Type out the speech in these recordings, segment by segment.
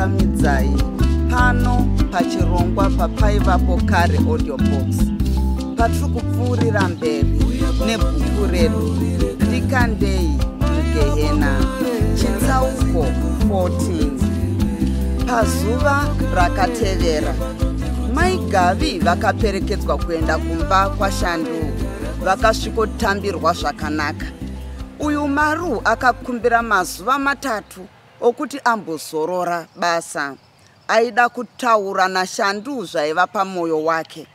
Tinokuchingamidzai pano pachirongwa paPaivapo Kare Audio Box patiri kupfuurira mberi nebhuku redu Ndikandei Mugehena, chitsauko 14. Pazuva rakatevera, Mai Gavi vakaperekedzwa kuenda kumba kwaShandu vakasvikotambirwa zvakanaka. Uyu Maru akakumbira mazuva matatu okuti ambozorora basa. Aida kutaura naShandu zvaiva pamwoyo wake.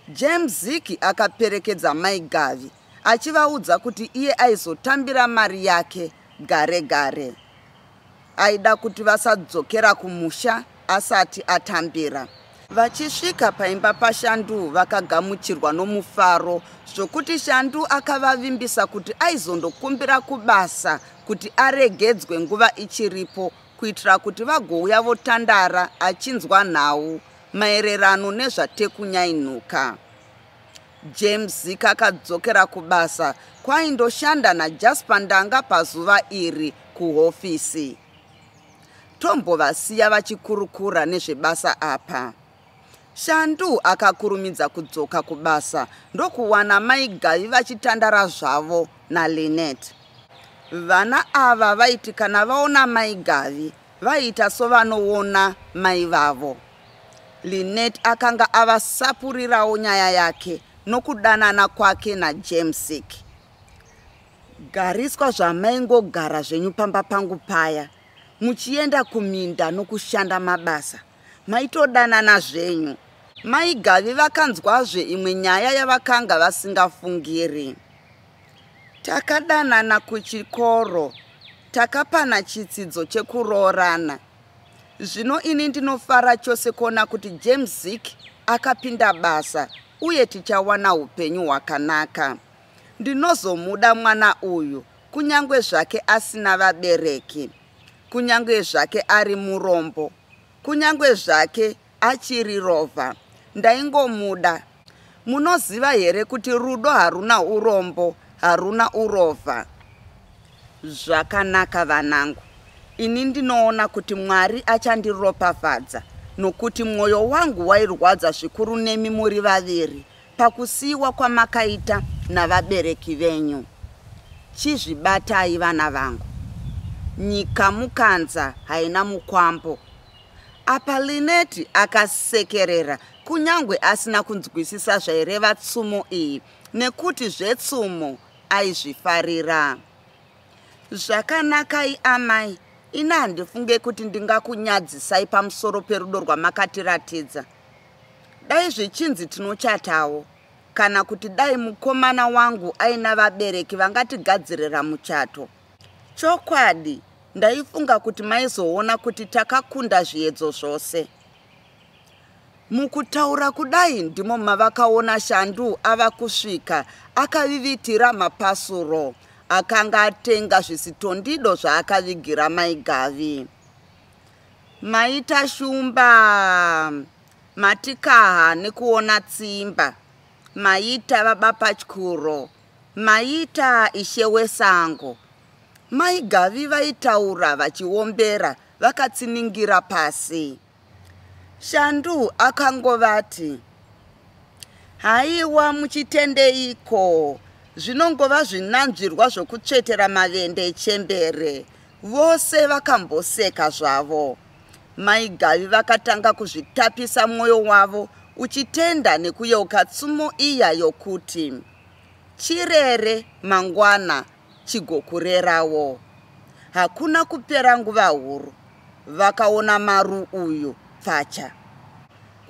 James Ziki akaperekedza Mai Gavi achivaudza kuti iye aizotambira mari yake gare gare. Aida kuti vasadzokera kumusha asati atambira. Vachisvika paimba paShandu vakagamuchirwa nomufaro zvokuti Shandu akavavimbisa kuti aizondokumbira kubasa kuti aregedzwe nguva ichiripo kuitira kuti vagouya votandara achinzwa nhau maererano nezvaTekunyai Nhuka. James Zika akadzokera kubasa kwaindoshanda naJasper Ndanga pazuva iri kuhofisi. Tombovasiya vachikurukura nezvebasa apa. Shandu akakurumidza kudzoka kubasa ndokuwana Mai Gavi vachitandara zvavo naLynette. Vana ava vaiti kana vaona Mai Gavi vaiita sovanoona mai vavo. Lynette akanga avasapurirawo nyaya yake nokudanana kwake naJamesik. Gariswa zvamaingogara zvenyu pamba pangu paya muchienda kuminda nokushanda mabasa maitodanana zvenyu. Mai Gavi vakanzwazve imwe nyaya yavakanga vasingafungiri. Takadanana kuchikoro, takapana chitsidzo chekuroorana. Zvino ini ndinofara chose kuona kuti James Zik akapinda basa uye tichawana upenyu hwakanaka. Ndinozomuda mwana uyu kunyange zvake asina vabereki, kunyange zvake ari murombo, kunyange zvake achiri rovha. Ndaingomuda. Munoziva here kuti rudo haruna urombo, haruna urovha? Zvakanaka vanangu, ini ndinoona kuti Mwari achandiropafadza nokuti mwoyo wangu wairwadza zvikuru nemi muri vaviri pakusiiwa kwamakaita navabereki venyu. Chizvibatai vana vangu. Nyika mukanza haina mukwambo. Apa Lynette akasekerera kunyangwe asina kunzwisisa zvaireva tsumo iyi nekuti zvetsumo aizvifarira. Zvakanakai amai, ini handifunge kuti ndingakunyadzisai pamusoro perudo rwamakatiratidza. Dai zvichinzi tinochatawo, kana kuti dai mukomana wangu aina vabereki vangatigadzirira muchato. Chokwadi, ndaifunga kuti maizoona kuti takakunda zviedzo zvose. Mukutaura kudai ndimo mavakaona Shandu ava kusvika akavivitira mapasuro akanga atenga zvisitondido zvaakavigira Mai Gavi. Maita shumba matikaha nekuona tsimba, maita vabapatyuro, maita ishe wesango. Mai Gavi vaitaura vachiombera vakatsiningira pasi. Shandu akangovati, Haiwa muchitendeiko, zvinongova zvinanzvirwa zvokutsvetera mavende echembere. Vose vakamboseka zvavo. Mai Gavi vakatanga kuzvitapisa mwoyo wavo uchitenda nekuyeuka tsumo iya yokuti, Chirere mangwana chigokurerawo. Hakuna kupera nguva huru vakaona Maru uyu pfacha.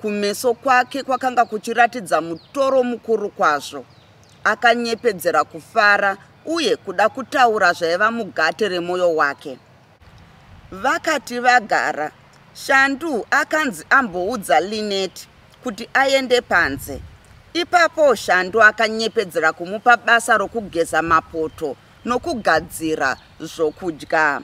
Kumeso kwake kwakanga kuchiratidza mutoro mukuru kwazvo. Akanyepedzera kufara uye kuda kutaura zvaiva mugate remwoyo wake. Vakati vagara, Shandu akanzi amboudza Lynette kuti aende panze. Ipapo Shandu akanyepedzera kumupa basa rokugeza mapoto nokugadzira zvokudya.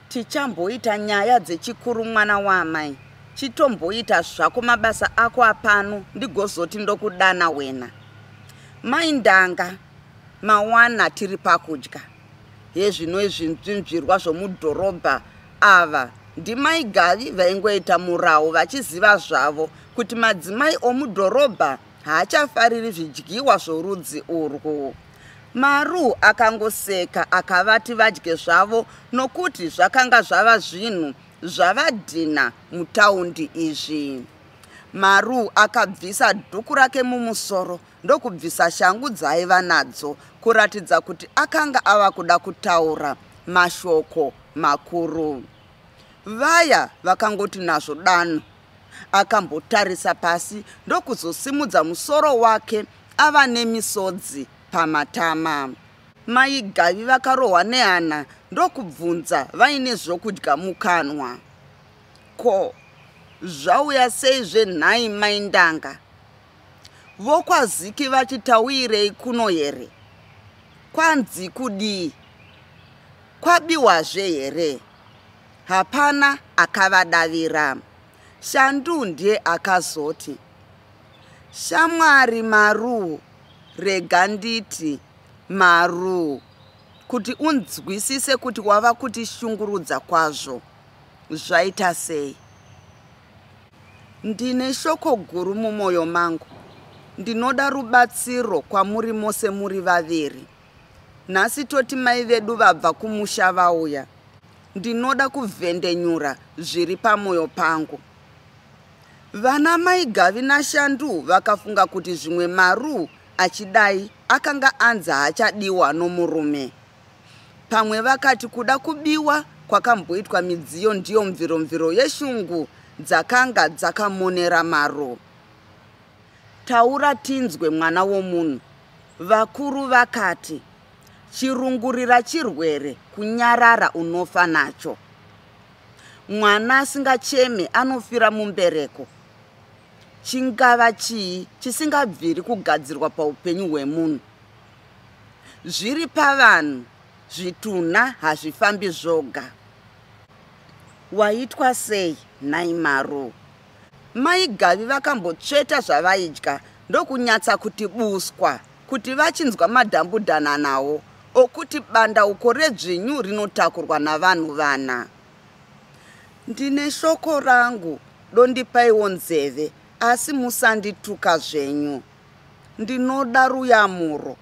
Tichamboita nyaya dzechikuru mwana waamai. Chitomboita zvako mabasa ako apano ndigozoti ndokudana wena. Mai Ndanga, mawana tiri pakudya. Hezvino izvinzvinzvirwa zvomudhorobha ava Ndimai Gavi vaingoita murawo vachiziva zvavo kuti madzimai omudhorobha haachafariri zvidyiwa zvorudzi urwu. Maru akangoseka akavati vadye zvavo nokuti zvakanga zvava zvinhu zvavadhina mutaundi izvi. Maru akabvisa dhuku rake mumusoro ndokubvisa shangu dzaaiva nadzo kuratidza kuti akanga ava kuda kutaura mashoko makuru. Vaya vakangoti nazvo dano. Akambotarisa pasi ndokuzosimudza musoro wake ava nemisodzi pamatama. Mai Gavi vakarohwa nehana ndokubvunza vaine zvokudya mukanwa. Ko, zvauya seizve nhai mai Ndanga? VokwaZiki vati tauirei kuno here? Kwanzi kudii? Kwabiwazve here? Hapana akavadavira. Shandu ndiye akazoti, Shamwari Maru, rega nditi Maru, kuti unzwisise kuti wava kutishungurudza kwazvo. Zvaita sei? Ndine shoko guru mumwoyo mangu. Ndinoda rubatsiro kwamuri mose muri vaviri. Nhasi toti mai vedu vabva kumusha vauya. Ndinoda kuvhendenyura zviri pamwoyo pangu. Vana mai Gavi naShandu vakafunga kuti zvimwe Maru achidai akanga anzi haachadiwa nomurume. Pamwe vakati kuda kubiwa kwakamboitwa midziyo ndiyo mviromviro yeshungu dzakanga dzakamonera Maru. Taura tinzwe mwana womunhu. Vakuru vakati chirungurira chirwere kunyarara unofa nacho. Mwana asingacheme anofira mumbereko. Chingava chii chisingabviri kugadzirwa paupenyu hwemunhu? Zviri pavanhu zvitunha hazvifambi zvoga. Waitwa sei nhai Maru? Mai Gavi vakambotsveta zvavaidya ndokunyatsa kuti buswa kuti vachinzwa madhambudhananawo okuti bandauko redzvinyu rinotakurwa navanhu vana. Ndine shoko rangu dondipaiwo nzeve asi musandituka zvenyu. Ndinoda ruyamuro.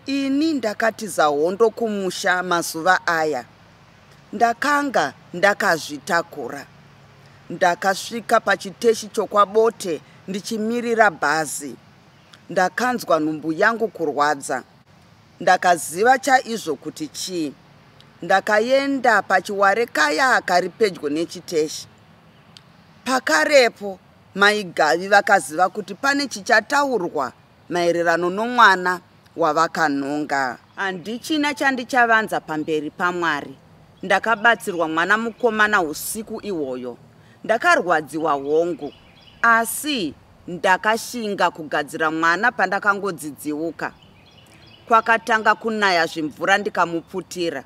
Ini ndakatiza hondo kumusha mazuva aya. Ndakanga ndakazvitakura. Ndakasvika pachiteshi chokwaBote ndichimirira bhazi. Ndakanzwa nhumbu yangu kurwadza. Ndakaziva chaizvo kuti chii. Ndakaenda pachiware kaya kari pedyo nechiteshi. Pakarepo mai Gavi vakaziva kuti pane chichataurwa maererano nomwana wavakanhonga. Handichina chandichavanza pamberi paMwari. Ndakabatsirwa mwana mukomana usiku ihwoyo. Ndakarwadziwa hongu, asi ndakashinga kugadzira mwana pandakangodzidziuka. Kwakatanga kunaya zvimvura ndikamuputira.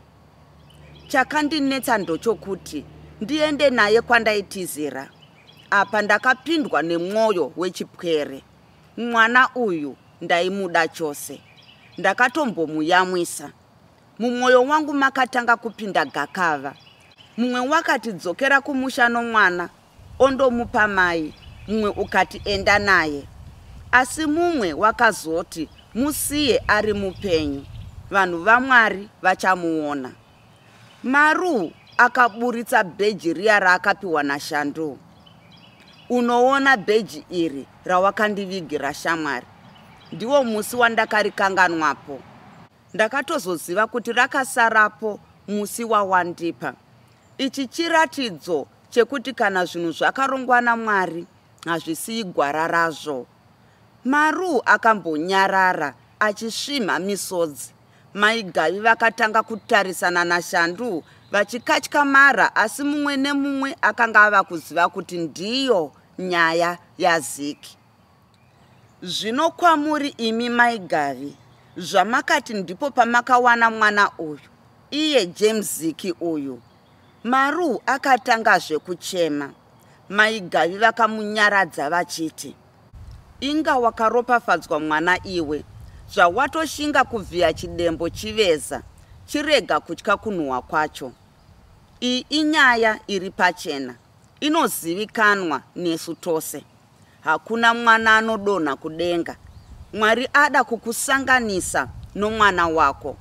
Chakandinetsa ndochokuti ndiende naye kwandaitizira. Apa ndakapindwa nemwoyo wechipwere. Mwana uyu ndaimuda chose. Ndakatombomuyamwisa. Mumwoyo wangu makatanga kupinda gakava. Mumwe wakati dzokera kumusha nomwana ondomupa mai, mumwe ukati enda naye. Asi mumwe wakazoti musiye ari mupenyu, vanhu vaMwari vachamuona. Maru akaburitsa bheji riya raakapiwa naShandu. Unoona bheji iri rawakandivigira shamwari. Ndiwo musi wandakarikanganwapo. Ndakatozoziva kuti rakasarapo musi wawandipa. Ichi chiratidzo chekuti kana zvinhu zvakarongwa naMwari hazvisiyi gwara razvo. Maru akambonyarara achisvimha misodzi. Mai Gavi vakatanga kutarisana naShandu vachikatyamara asi mumwe nemumwe akanga ava kuziva kuti ndiyo nyaya yaZiki. Zvino kwamuri imi mai Gavi, zvamakati ndipo pamakawana mwana uyu, iye James Ziki uyu. Maru akatangazve kuchema. Mai Gavi vakamunyaradza vachiti. Inga wakaropafadzwa mwana iwe, zvawatoshinga kuvhiya chidembo chiveza, chirega kutya kunhuhwa kwacho. Iyi inyaya iri pachena, inozivikanwa nesu tose. Hakuna mwana anodonha kudenga. Mwari ada kukusanganisa nomwana wako.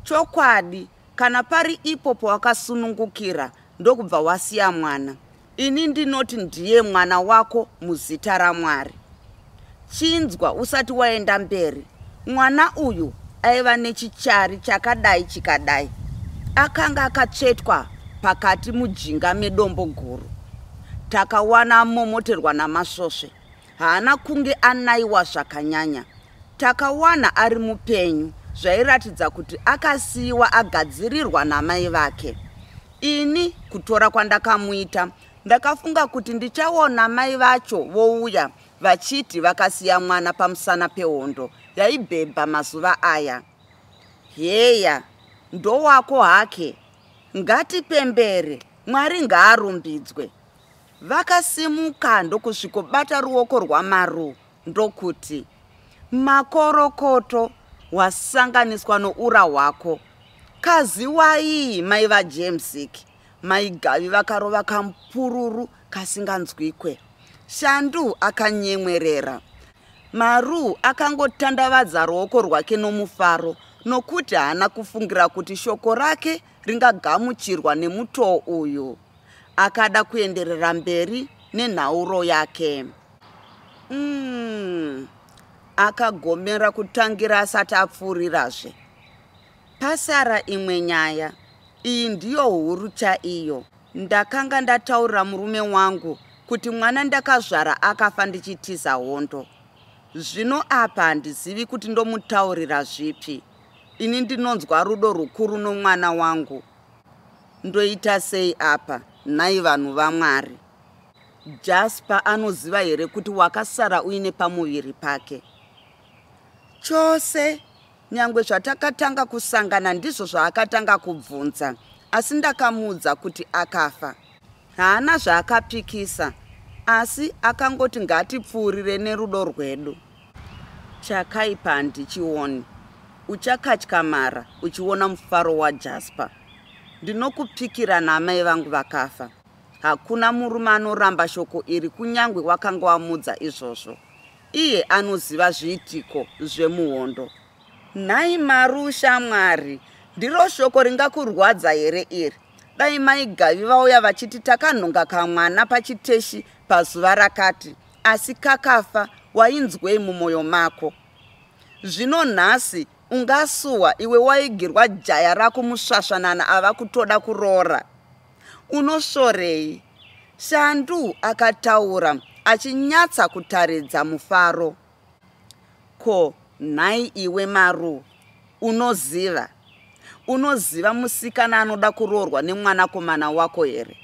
Chokwadi, kana pari ipo pawakasunungukira ndokubva wasiya mwana, ini ndinoti ndiye mwana wako muzita raMwari. Chinzwa usati waenda mberi, mwana uyu aiva nechichari chakadai chikadai. Akanga akatsvetwa pakati mujinga medombo guru. Takawana amomoterwa namasvosve. Haana kunge anaiwa zvakanyanya. Takawana ari mupenyu zvairatidza kuti akasiyiwa agadzirirwa namai vake. Ini kutora kwandakamuita ndakafunga kuti ndichaona mai vacho vouya vachiti vakasiya mwana pamusana pehondo yaibhebha mazuva aya. Heya, ndowako hake. Ngatipembere, Mwari ngaarumbidzwe. Vakasimuka ndokusvikobata ruoko rwaMaru ndokuti, Makorokoto, wasanganiswa noura hwako. Kaziwai mai vaJamesik. Mai Gavi vakarova kamupururu kasinganzwikwe. Shandu akanyemwerera. Maru akangotandavadza ruoko rwake nomufaro nokuti haana kufungira kuti shoko rake ringagamuchirwa nemutoo uyu. Akada kuenderera mberi nenhauro yake. Umm, akagomera kutangira asati apfuurirazve. Pasara imwe nyaya. Iyi ndiyo huru chaiyo. Ndakanga ndataurira murume wangu kuti mwana ndakazvara akafa ndichitiza hondo. Zvino apa handizivi kuti ndomutaurira zvipi. Ini ndinonzwa rudo rukuru nomwana wangu. Ndoita sei apa nhai vanhu vaMwari? Jasper anoziva here kuti wakasara uine pamuviri pake? Chose! Nyangwe zvatakatanga kusangana ndizvo zvaakatanga kubvunza asi ndakamuudza kuti akafa. Haana zvaakapikisa asi akangoti ngatipfuurire nerudo rwedu. Chakaipa handichioni. Uchakatyamara uchiona mufaro waJasper. Ndinokupikira naamai vangu vakafa. Hakuna murume anoramba shoko iri kunyangwe wakanga wamuudza izvozvo. Iye anoziva zviitiko zvemuhondo. Nhai Maru shamwari, ndiro shoko ringakurwadza here iri? Dai mai Gavi vauya vachiti takanhonga kamwana pachiteshi pazuva rakati, asi kakafa, wainzwei mumwoyo mako? Zvino nhasi ungasuwa iwe waigirwa jaya rako musvasvanana ava kutoda kuroora? Unosvorei? Shandu akataura achinyatsa kutaridza mufaro. Ko nhai iwe Maru, unoziva? Unoziva musikana anoda kuroorwa nemwanakomana wako here?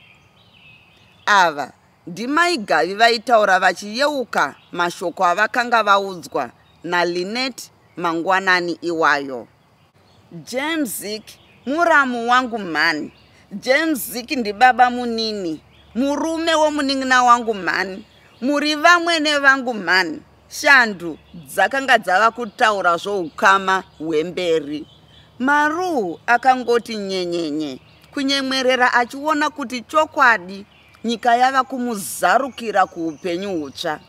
Ava ndimai Gavi vaitaura vachiyeuka mashoko avakanga vaudzwa naLynette mangwanani iwayo. James muramu wangu mhani. James ndibaba munini. Murume womunin'ina wangu mhani. Muri vamwene vangu mhani. Shandu dzakanga dzava kutaura zvoukama hwemberi. Maru akangoti nyenyenye kunyemwerera achiona kuti chokwadi nyika yava kumuzarukira kuupenyu hutsva.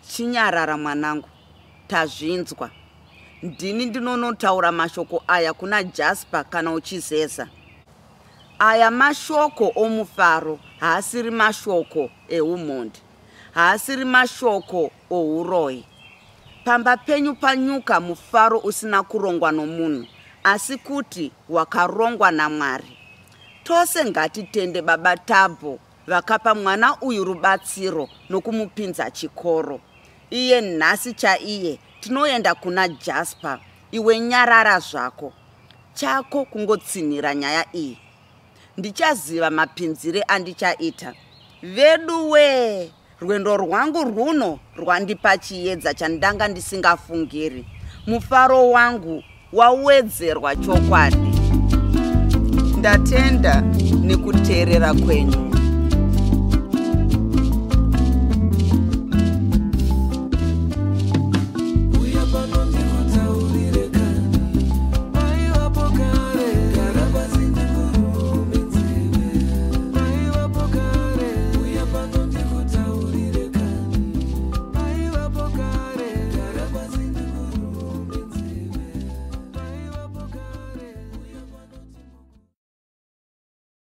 Chinyarara mwanangu, tazvinzwa. Ndini ndinonotaura mashoko aya kuna Jasper kana uchizeza. Aya mashoko omufaro haasiri mashoko eumhondi, haasiri mashoko ouroyi. Pamba penyu panyuka mufaro usina kurongwa nomunhu, asi kuti wakarongwa naMwari. Tose ngatitende Baba Tabho vakapa mwana uyu rubatsiro nokumupinza chikoro. Iye nhasi chaiye tinoenda kuna Jasper, iwe nyarara zvako. Chako kungotsinhira nyaya iyi. Ndichaziva mapinzire andichaita. Veduwee, rwendo rwangu rwuno rwandipa chiedza chandanga ndisingafungiri. Mufaro wangu wawedzerwa chokwadi. Ndatenda nekuteerera kwenyu.